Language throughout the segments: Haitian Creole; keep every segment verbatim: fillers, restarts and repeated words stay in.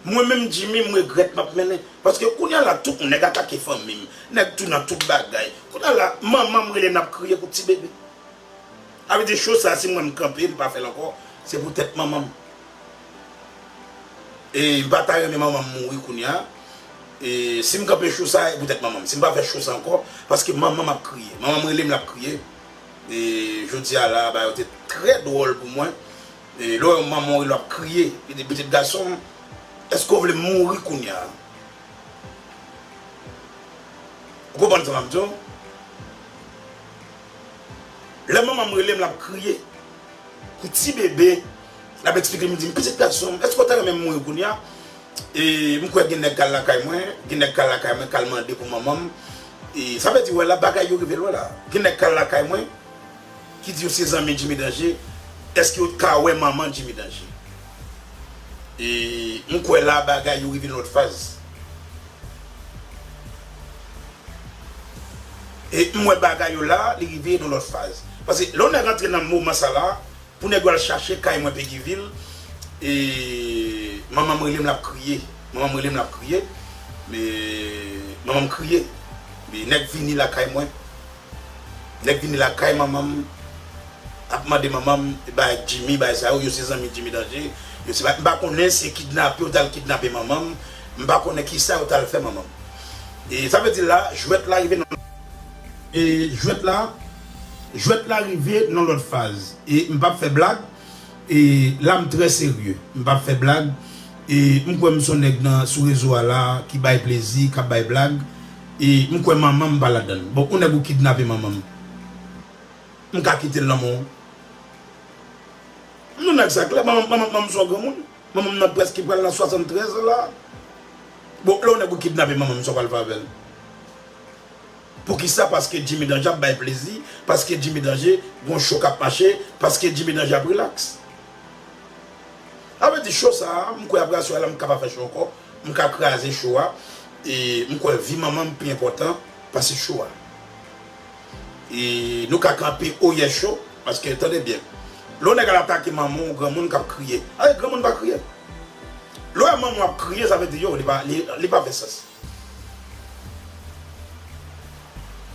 Mwen menm Jimmy, m regrèt m ap mennen. Paske kounye a la, tout moun, nèg atake fanmi m, nèg tou nan tout bagay. Kounye a la, manman m rele m, l ap kriye pou ti bebe. Sa vle di, cho sa, si m wè m kanpe, m pa fè l ankò, se poutèt manman m. E m pa ta renmen manman m mouri kounye a. E si m kanpe cho sa, e poutèt manman m. Si m pa fè cho sa ankò, paske manman m ap kriye. Manman m rele m, l ap kriye. E jodi a la, bagay yo te trè dwòl pou mwen. E lè w wè manman w rele w ap kriye, li di, "Pitit gason m, èske w vle m mouri kounye a?" Ou konprann sa m ap di w? Lè manman m rele m, l ap kriye. Pou ti bebe, l ap eksplike m, di m, "Pitit gason m, èske w ta renmen m mouri kounye a?" E m kwè gen nèg k al lakay mwen, gen nèg k al lakay mwen, k al mande pou manman m. E sa vle di, wè la, bagay yo rive lwen la. Gen nèg k al lakay mwen, ki di yo se zanmi Jimmy Danger, èske yo ka wè manman Jimmy Danger? E m kwè la bagay yo rive nan lòt faz. E m wè bagay yo la, li rive nan lòt faz. Paske lè yon nèg antre nan moman sa la, pou nèg yo al chache kay mwen Peguy Ville, e manman m rele m, l ap kriye. Manman m rele m, l ap kriye. Men manman m kriye. Men nèg vini lakay mwen. Nèg vini lakay manman m, ap mande manman m, e bay Jimmy, bay sa yo, yo se zanmi Jimmy Danger. Yo se, m pa konnen se kidnape yo t al kidnape manman m. M pa konnen kisa yo t al fè manman m. E sa vle di la, jwèt la rive nan, e jwèt la, jwèt la rive nan lòt faz. E m p ap fè blag. E la m trè serye. M p ap fè blag. E m kwè m se yon nèg nan, sou rezo a la, ki bay plezi, k ap bay blag. E m kwè manman m pa ladan l. Bon, yon nèg ou kidnape manman m. M ka kite l nan men w? M di w nèg sa klè, manman, manman, manman m se yon granmoun. Manman m nan prèske pral nan swasanntrèz la. Bon, lè yon nèg ou kidnape manman m, sa w pral fè avè l? Poukisa? Paske Jimmy Danger ap bay plezi, paske Jimmy Danger gon cho k ap mache, paske Jimmy Danger ap rilaks. Sa vle di cho sa a, m kwè apre aswè a la m ka pa fè cho ankò, m ka kraze cho a, e m kwè vi manman m pi enpòtan pase cho a. E nou ka kanpe oyè cho, paske tande byen, lè yon nèg al atake manman w, granmoun k ap kriye. Ay, granmoun pa kriye. Lè w wè manman w ap kriye, sa vle di yo, li pa, li, li pa fè sans.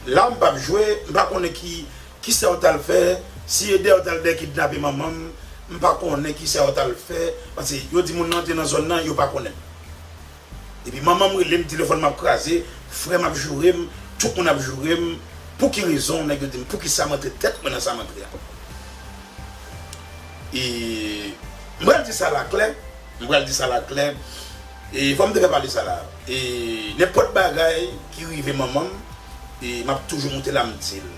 La, m p ap jwe, m pa konnen ki, kisa yo t al fè, si e dèyè yo t al dèyè kidnape manman m, m pa konnen kisa yo t al fè, paske yo di moun nan te nan zòn nan, yo pa konnen. Epi manman m rele m, telefòn m ap kraze, frè m ap joure m, tout moun ap joure m. Pou ki rezon, nèg yo di m, poukisa m rantre tèt mwen nan sa m rantre a? E m pral di sa la klè, m pral di sa la klè, e fò m te fè pale sa la. E nenpòt bagay ki rive manman m, e m ap toujou moute la m di l.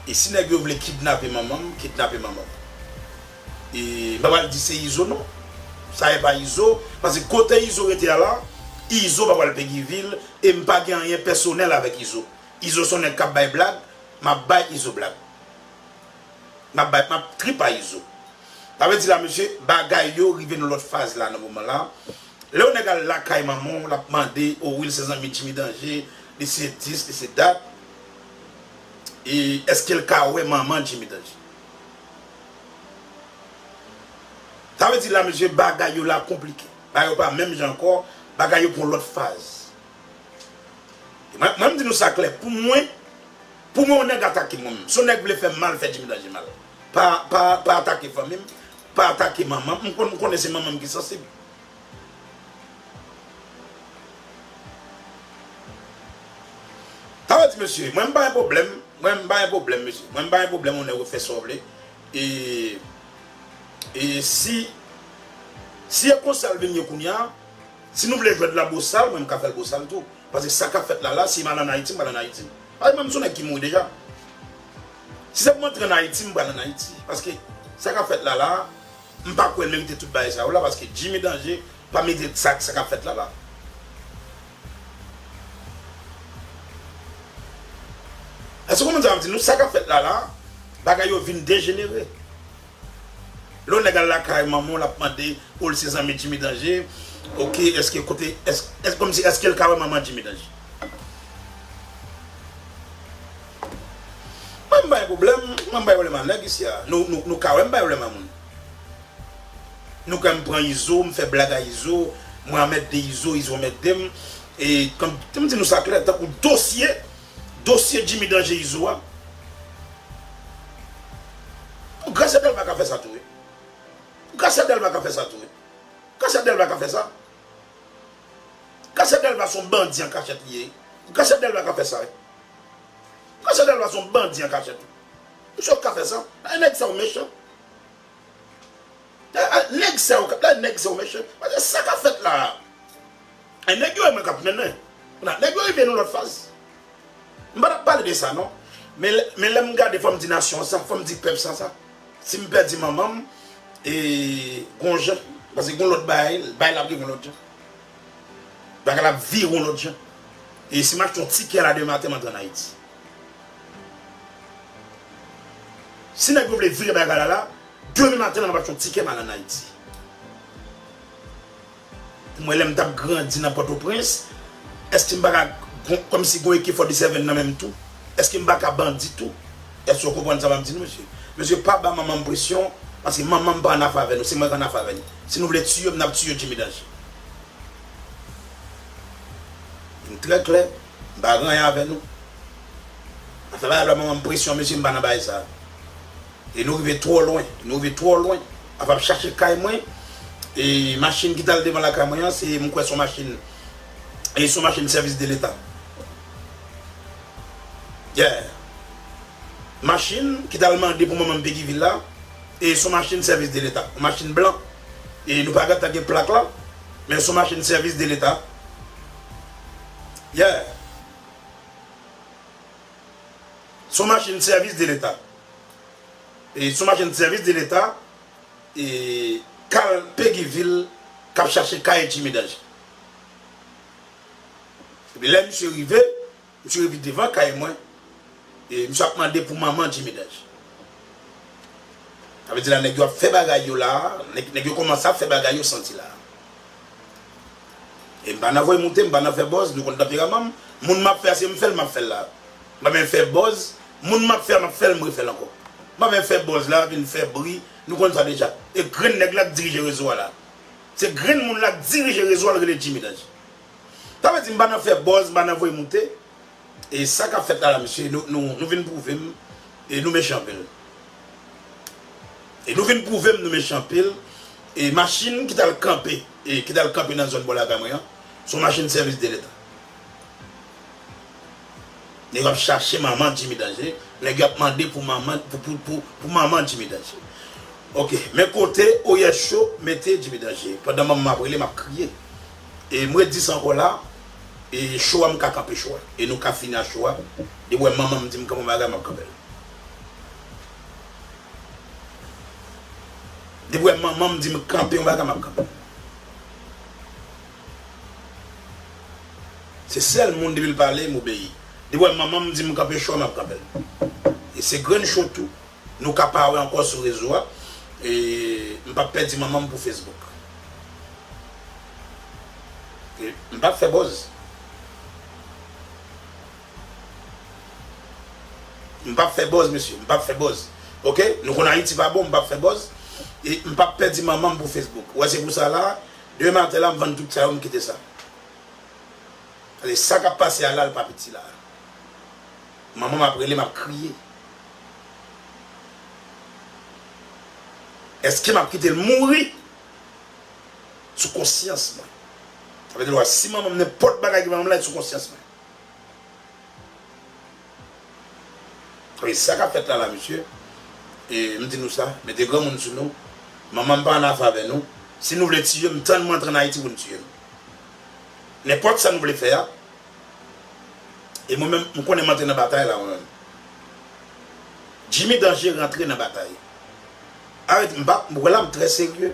E si nèg yo vle kidnape manman m, kidnape manman m. E m pa pral di se Izo non. Sa e pa Izo, paske kote Izo rete a la, Izo pa pral Peguy Ville, e m pa gen anyen pèsonèl avèk Izo. Izo se yon nèg k ap bay blag, m ap bay Izo blag. M ap bay, m ap trip a Izo. Sa vle di la, mesye, bagay yo rive nan lòt faz la, nan moman la. Lè yon nèg al lakay manman w, l ap mande, o wi, l se zanmi Jimmy Danger, li se dis, li se dat. E èske l ka wè manman Jimmy Danger? Sa vle di la, mesye, bagay yo la konplike. Bagay yo pa menm jan ankò, bagay yo pran lòt faz. E mwen, mwen, m di nou sa klè, pou mwen, pou mwen, yon nèg atake mwen menm. Si yon nèg vle fè m mal, fè Jimmy Danger mal. Pa, pa, pa atake fanmi m, pa atake manman m. M konn, m konnen se manman m ki sansib. Sa vle di, mesye, mwen m pa gen pwoblèm, mwen m pa gen pwoblèm, mesye. Mwen m pa gen pwoblèm, yon nèg ou fè sa w vle. E, e si, si e konsa l vin ye kounye a, si nou vle jwèt la bosal, mwen m ka fè l bosal tou. Paske sa k ap fèt la la, si m al ann Ayiti, m pral ann Ayiti. Paske mwen m se yon nèg ki mouri deja. Si se pou m antre ann Ayiti, m pral ann Ayiti. Paske sa k ap fèt la la, m pa kwè l merite tout bagay sa yo la, paske Jimmy Danger pa merite sa, sa k ap fèt la la. Èske w konprann sa m ap di nou? Sa k ap fèt la la, bagay yo vin dejenere. Lè yon nèg al lakay manman w, l ap mande, o, l se zanmi Jimmy Danger. Oke, èske kote, èske, èske, kòmsi, èske l ka wè manman Jimmy Danger? Mwen, m pa gen pwoblèm, mwen, m pa gen pwoblèm ak nèg isi a. Nou, nou, nou ka wè m pa gen pwoblèm ak moun. Nou ka wè m pran Izo, m fè blag a Izo, Mwen anmède Izo, Izo anmède m. E, kòm, m di nou sa klè, tankou dosye, dosye Jimmy Danje Izo a. Gracia Delva ka fè sa tou, wi. Gracia Delva ka fè sa tou, wi. Gracia Delva ka fè sa. Gracia Delva se yon bandi an kachèt li ye. Gracia Delva ka fè sa, wi. Gracia Delva se yon bandi an kachèt, wi. Misye ka fè sa. E nèg sa yo mechan. E, e, nèg sa yo, la nèg sa yo mechan. Paske sa k ap fèt la a, e nèg yo e mwen k ap mennen. Kounye a, nèg yo rive nan lòt faz. M pa t ap pale de sa, non. Men, lè- men lè m gade, fò m di nasyon sa, fò m di pèp sa, sa. Si m pèdi manman m, e, gon jan, paske gon lòt bagay, bagay la ap rive yon lòt jan. Bagay la ap vire yon lòt jan. E si m achte yon tikè la demen maten, m antre ann Ayiti. Si nèg yo vle vire bagay la la, demen maten, m ap achte yon tikè, m al ann Ayiti. Pou mwen, lè m t ap grandi nan Pòtoprens, èske m pa ka, gon- kòmsi gon A K fòti sèven nan men m tou? Èske m pa ka bandi tou? Èske w konprann sa m ap di nou, mesye? Mesye, pa ba manman m presyon, paske manman m pa ann afè avè nou, se mwen k ann afè avè nou. Si nou vle tiye m, n ap tiye Jimmy Danje. M trè klè, m pa gen anyen avè nou. Afè bagay la, manman m presyon, mesye, m pa nan bagay sa. E nou rive twò lwen, nou rive twò lwen. Afè ap chache kay mwen, e machin ki t al devan lakay mwen an, se, m kwè se yon machin, e se yon machin sèvis de leta. Yeah. Machin ki t al mande pou manman m Peguy Ville la, e se yon machin sèvis de leta, yon machin blan. E nou pa gentan gen plak la, men se yon machin sèvis de leta. Yeah. Se yon machin sèvis de leta. E se yon machin sèvis de leta, e k al Peguy Ville k ap chache kay Jimmy Danje. Epi lè misye rive, misye rive devan kay mwen, e misye ap mande pou manman Jimmy Danje. Sa vle di la, nèg yo ap fè bagay yo la, nèg, nèg yo kòmanse ap fè bagay yo santi la. E m pa nan voye moute, m pa nan fè buzz, nou konn tanperaman m. Moun m ap fè a, se m fè l, m ap fè l la. M pa menm fè buzz, moun m ap fè a, m ap fè l, m refè l ankò. M pa menm fè buzz la, vin fè bri, nou konn sa deja. E grenn nèg la k dirije rezo a la. Se grenn moun la k dirije rezo a, l rele Jimmy Danje. Sa vle di m pa nan fè buzz, m pa nan voye moute. E sa k ap fèt la, la, mesye, nou, nou, nou vin pwouve m, e nou mechan anpil. E nou vin pwouve m, nou mechan anpil. E machin ki t al kanpe, e ki t al kanpe nan zòn bò lakay mwen an, se yon machin sèvis de leta. Nèg yo ap chache manman Jimmy Danje, nèg yo ap mande pou manman, pou, pou, pou, pou manman Jimmy Danje. Ok, men kote Oyè Cho mete Jimmy Danje. Pandan manman m ap rele, m ap kriye. E m redi sa ankò la, e cho a m ka kanpe cho a. E nou ka fini a cho a. Depi w wè manman m di m kanpe yon bagay, m ap kanpe l. Depi w wè manman m di m kanpe yon bagay, m ap kanpe l. Se sèl moun depi l pale, m obeyi. Depi w wè manman m di m kanpe cho a, m ap kanpe l. E se grenn cho tou. Nou ka pa wè ankò sou rezo a. E m p ap pèdi manman m pou Facebook. E m p ap fè buzz. M p ap fè buzz, mesye. M p ap fè buzz. Ok? Nou konn Ayiti pa bon, m p ap fè buzz. E m p ap pèdi manman m pou Facebook. Ou wè, se pou sa la, demen maten la, m vann tout sa yo, m kite sa. Paske sa k ap pase a la, l pa piti la. Manman m ap rele, m ap kriye. Èske m ap kite l mouri sou konsyans mwen? Sa vle di, si manman m, nenpòt bagay ki manman m la, li sou konsyans mwen. Wi, sa k ap fèt la, la, mesye, e m di nou sa, mete granmoun sou nou. Manman m pa ann afè avè nou. Si nou vle tiye m, tann mwen antre ann Ayiti pou n tiye m. Nenpòt sa nou vle fè a, e mwen menm, m konnen m antre nan batay la, mwen menm. Jimmy Danje rantre nan batay. Arete, m pa, m, wè la, m trè serye.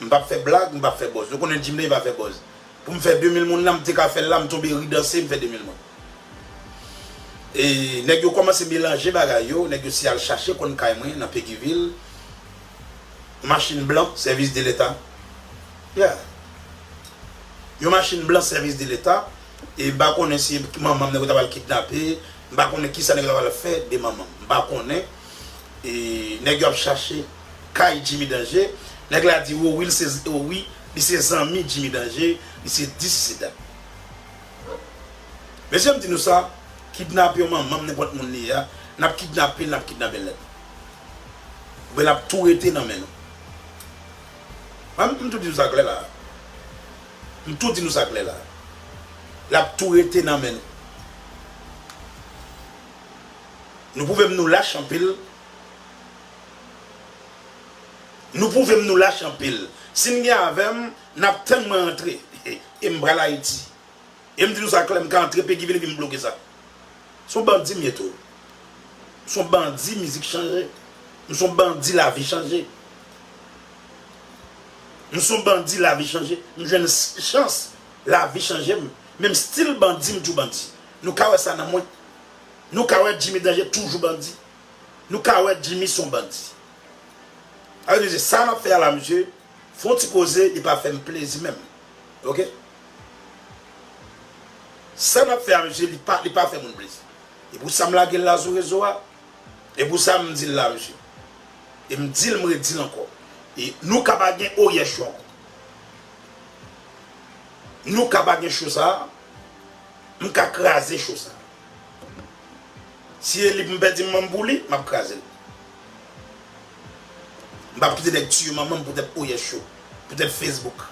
M p ap fè blag, m p ap fè buzz. Nou konnen Jimmy Danje pa fè buzz. Pou m fè de mil moun la, m te ka fè l la, m tonbe ri danse, m fè de mil moun. E nèg yo kòmanse melanje bagay yo, nèg yo se al chache konn kay mwen nan Peguy Ville. Machin blan, sèvis de leta. Yeah. Yon machin blan, sèvis de leta. E m pa konnen si manman m nèg yo ta pral kidnape, m pa konnen kisa nèg yo ta pral fè de manman m. M pa konnen. E nèg yo ap chache kay Jimmy Danje. Nèg la di, o wi, l se, o wi, Li se zanmi Jimmy Danje, li se disi se dat. Mesye, m di nou sa, kidnape yon manman m, nenpòt moun li ye a, n ap kidnape l, n ap kidnape l nèt. Oubyen l ap tou rete nan men nou. Mwen, m tou di nou sa klè la. M tou di nou sa klè la. L ap tou rete nan men nou. Nou pwouve m nou lach anpil. Nou pwouve m nou lach anpil. Si n gen avè m, n ap tann mwen antre. E m pral Ayiti. E m di nou sa klè, m ka antre Péguy Villery, m bloke sa. Se yon bandi m ye tou. M se yon bandi mizik chanje. M se yon bandi lavi chanje. M se yon bandi lavi chanje. M jwenn s- chans lavi chanje m. Menm stil bandi m toujou bandi. Nou ka wè sa nan mwen. Nou ka wè Jimmy Danje toujou bandi. Nou ka wè Jimmy se yon bandi. Sa vle di sa n ap fè a la, mesye, fè yon ti koze, li pa fè m plezi menm. Oke? Sa n ap fè a, mesye, li pa, li pa fè moun plezi. E pou sa m lage l la sou rezo a, e pou sa m di l la, mesye. E m di l, m redi l ankò. E nou ka pa gen Oyè Show ankò. Nou ka pa gen show sa a, m ka kraze show sa a. Si e li pou m pèdi manman m pou li, m ap kraze l. M p ap kite nèg tiye manman m poutèt Oyè Show, poutèt Facebook.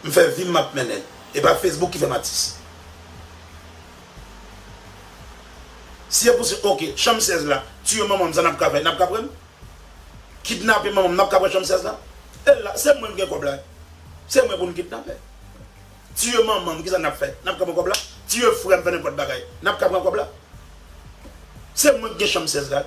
M fè vi m, m ap mennen l. E pa Facebook ki fè m atis. Si e pou se, oke, chanm sèz la, tiye manman m, sa n ap ka fè, n ap ka pran l? Kidnape manman m, n ap ka pran chanm sèz la? E la, se mwen k gen kòb la. Se mwen pou n kidnape. Tiye manman m, kisa n ap fè? N ap ka pran kòb la? Tiye frè m, fè nenpòt bagay, n ap ka pran kòb la? Se mwen k gen chanm sèz la.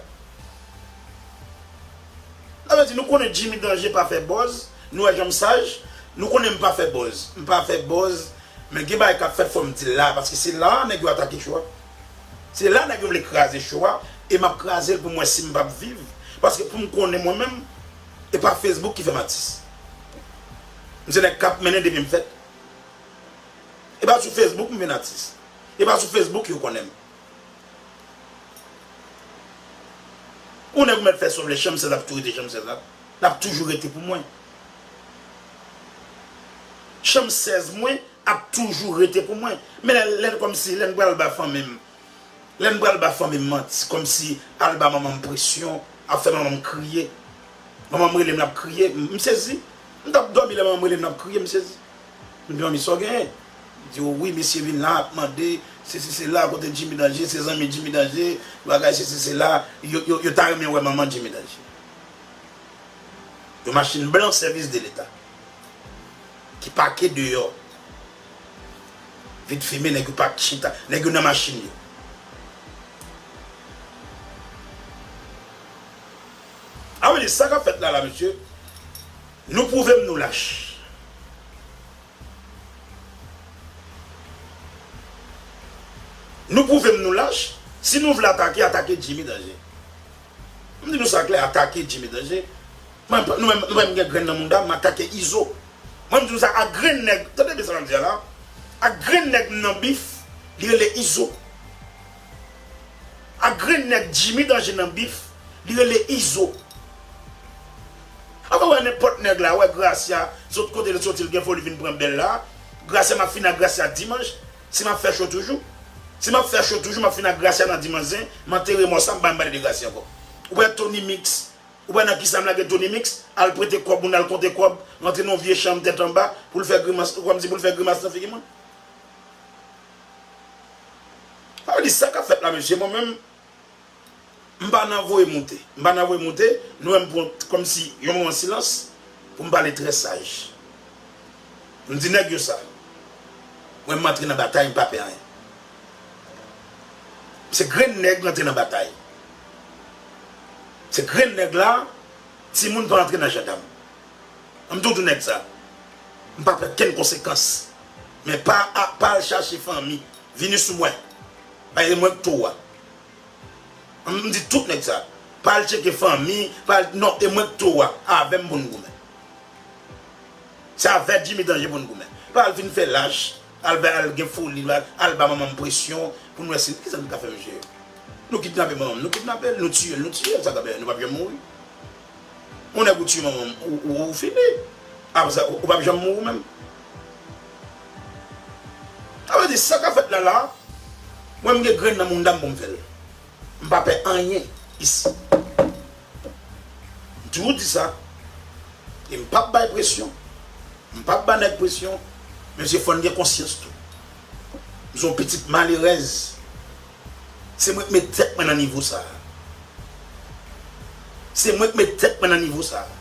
Sa vle di, nou konnen Jimmy Danje pa fè buzz, nou wè jan m saj, nou konnen m pa fè buzz. M pa fè buzz, men gen bagay k ap fèt, fò m di l la, paske se la nèg yo atake show a. Se la nèg yo vle kraze show a, e m ap kraze l pou m wè si m p ap viv. Paske pou m konnen mwen menm, e pa Facebook ki fè m atis. M se nèg k ap mennen depi m fèt. E pa sou Facebook m vin atis. E pa sou Facebook yo konnen m. Yon nèg ou mèt fè sa w vle, chanm sèz ap tou rete chanm sèz la. L ap toujou rete pou mwen. Chanm sèz mwen ap toujou rete pou mwen. Men lè, lè kòmsi, lè n pral ba fanmi m, lè n pral ba fanmi m manti, kòmsi al ba manman m presyon, ap fè manman m kriye. Manman m rele m, l ap kriye. M, m sezi. M t ap dòmi lè manman m rele m, l ap kriye, m sezi. M di, "Manmi, sa w genyen?" Di, "O wi, mesye vin la, ap mande, se si se la, kote Jimmy Danje, se zanmi Jimmy Danje, bagay se si se la, yo, yo, yo ta renmen wè manman Jimmy Danje." Yon machin blan, sèvis de leta, ki pake deyò. Vit fime, nèg yo pa chita, nèg yo nan machin yo. A wi, sa k ap fèt la, la, mesye, nou pwouve m nou lach. Nou pwouve m nou lach. Si nou vle atake, atake Jimmy Danje. M di nou sa klè, atake Jimmy Danje. Mwen, nou menm, nou menm gen grenn nan mouda, m atake Izo. Mwen, m di nou sa, ak grenn nèg, tande byen sa m ap di a la. Ak grenn nèg m nan bif, li rele Izo. Ak grenn nèg Jimmy Danje nan bif, li rele Izo. An, wè nenpòt nèg la, wè Gracia, sot kote l soti, l gen foli vin pran bèl la. Gracia, m ap fini ak Gracia dimanch. Si m ap fè show toujou, si m ap fè show toujou, m ap fini ak Gracia nan dimanch zen, m antere mò sa, m pa menm pale de Gracia ankò. Ou wè Tony Mix, ou wè nan kisa m lage Tony Mix, al prete kòb, moun al konte kòb, rantre nan yon vye chanm tèt anba, pou l fè grimas, kòmsi pou l fè grimas nan figi moun. Sa vle di sa k ap fèt la, mesye, mwen menm, m pa nan voye moute. M pa nan voye moute, nou wè m pran kòmsi yon moman silans pou m pale trè saj. M di nèg yo sa. Mwen, m antre nan batay, m pa pè anyen. Se grenn nèg rantre nan batay. Se grenn nèg la, timoun pa antre nan jandam. An m tou di nèg sa, m pa pè kenn konsekans. Men pa, pa al chache fanmi. Vini sou mwen. Paske e mwen k towo a. M di tout nèg sa. Pa al tcheke fanmi, pa al, non, e mwen k towo a. Avè m pou n goumen. Se avè Jimmy Danje pou n goumen. Pa al vin fè lach, al, al gen foli, al, al ba manman m presyon, pou n wè si, kisa nou ka fè, mesye? Nou kidnape manman m, nou kidnape l, nou tiye l, nou tiye l, sa k ap fè, nou p ap janm mouri. Yon nèg ou tiye manman m, ou, ou, ou fini. Apre sa, ou, ou p ap janm mouri menm. Sa vle di, sa k ap fèt la la, mwen m gen grenn nan mounda m pou m fè l. M pa pè anyen isi. M toujou di sa. E m p ap bay presyon. M p ap ba nèg presyon. Men se fò n gen konsyans tou. M se yon pitit malerèz. Se mwen k met tèt mwen nan nivo sa a. Se mwen k met tèt mwen nan nivo sa a.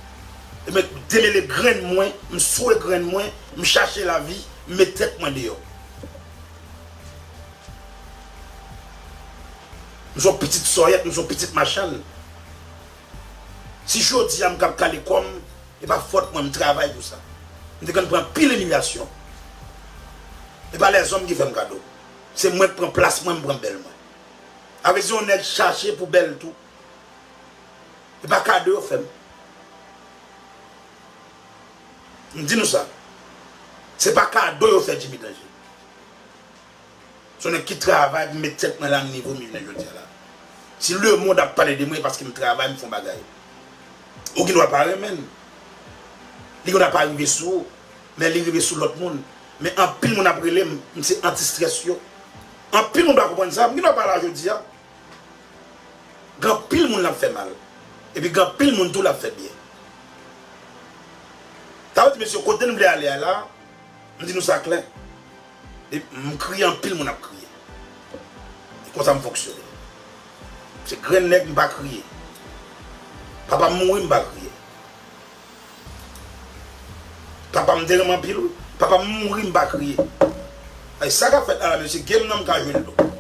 E mwen demele grenn mwen, m swe grenn mwen, m chache lavi, m met tèt mwen deyò. M se yon pitit sòyèt, m se yon pitit machann. Si jodi a m k ap kale kò m, e pa fòt mwen, m travay pou sa. M te konn pran anpil imilyasyon. E pa lèzòm ki fè m kado. Se mwen k pran plas mwen, m pran bèl mwen. Sa vle di yon nèg chache pou bèl tou. E pa kado yo fè m. M di nou sa. Se pa kado yo fè Jimmy Danje. Se yon nèg ki travay pou met tèt mwen la nivo m ye jounen jodi a la. Si lemonn ap pale de mwen, e paske m travay, m fè yon bagay. Ou gen dwa pa renmen l. Li gen dwa pa rive sou ou, men li rive sou lòt moun. Men anpil moun ap rele m, m se antistrès yo. Anpil moun pa konprann sa, m gen dwa pa la jodi a. Gen anpil moun l ap fè mal. Epi gen anpil moun tou l ap fè byen. Sa vle di, mesye, kote n vle ale a la, m di nou sa klè. E m kriye, anpil moun ap kriye. E konsa m fonksyone. Se grenn nèg, m pa kriye. Papa m mouri, m pa kriye. Papa m te renmen anpil, wi. Papa m mouri, m pa kriye. Ay, sa k ap fèt la la, mesye, game nan m ka jwe l tou.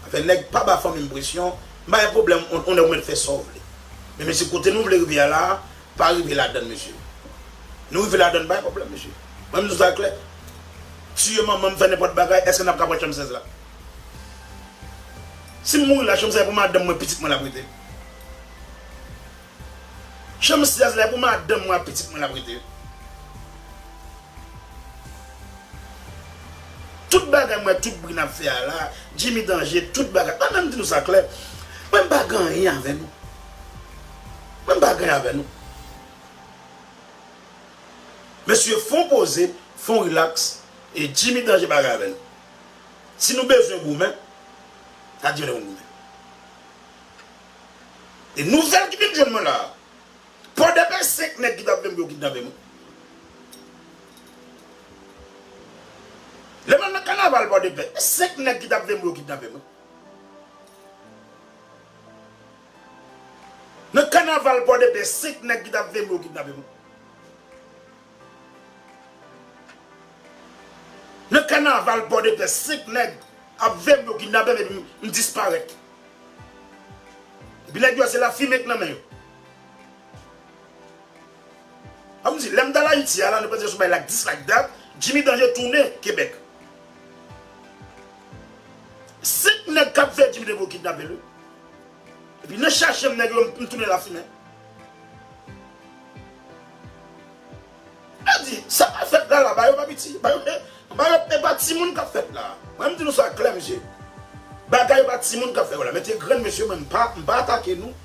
Afè nèg pa ba fanmi m presyon, m pa gen pwoblèm, on, on nèg ou mèt fè sa w vle. Men mesye, kote nou vle rive a la, pa rive ladann, mesye. Nou rive ladann, pa gen pwoblèm, mesye. Mwen, m di w sa klè. Tiye manman m, fè nenpòt bagay, èske n ap ka pran chanm sèz la? Si m mouri la, chanm sèz pou madanm mwen, pitit mwen l ap rete. Chanm sèz la, pou madanm mwen ak pitit mwen l ap rete. Tout bagay mwen, tout bri n ap fè a la, Jimmy Danje, tout bagay. Ban m di nou sa klè. Mwen, m pa gen anyen avè nou. Mwen, m pa gen anyen avè nou. Mesye, fè w poze, fè w rilaks, e Jimmy Danje pa gen anyen avè nou. Si nou bezwen goumen, sa Jimmy Danje goumen. E nouvèl ki vin jwenn mwen la a, Pòdepè, senk nèg ki t ap vle m pou yo kidnape m. Lè m al nan kanaval Pòdepè, senk nèg ki t ap vle m pou yo kidnape m. Nan kanaval Pòdepè, senk nèg ki t ap vle m pou yo kidnape m. Nan kanaval Pòdepè, senk nèg ap vle m pou yo kidnape m epi m, m disparèt. Epi nèg yo se lafimen k nan men yo. An m di, lè m t al Ayiti a la, nou panse sou bay like this, like that, Jimmy Danje tounen Kebèk. Senk nèg k ap fè Jimmy Danje pou yo kidnape l, wi. Epi nan chache m nèg yo, m tounen lafimen. Sa di, sa k ap fèt la la, bagay yo pa piti, bagay yo, bagay yo, e pa timoun k ap fèt la. Mwen, m di nou sa klè, mesye. Bagay yo pa timoun k ap fè yo la. Mete grenn, mesye, mwen, m pa, m pa atake nou.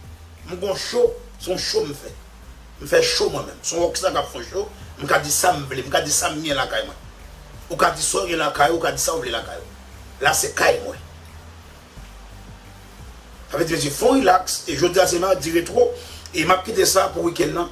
M gon show, se yon show m fè. M fè show mwen menm. Se yon rockstar k ap fè yon show. M ka di sa m vle, m ka di sa m gen lakay mwen. Ou ka di sa w gen lakay ou, ou ka di sa w vle lakay ou. La se kay mwen. Sa vle di, mesye, fè w rilaks. E jodi a se madi retwo. E m ap kite sa pou wikenn nan.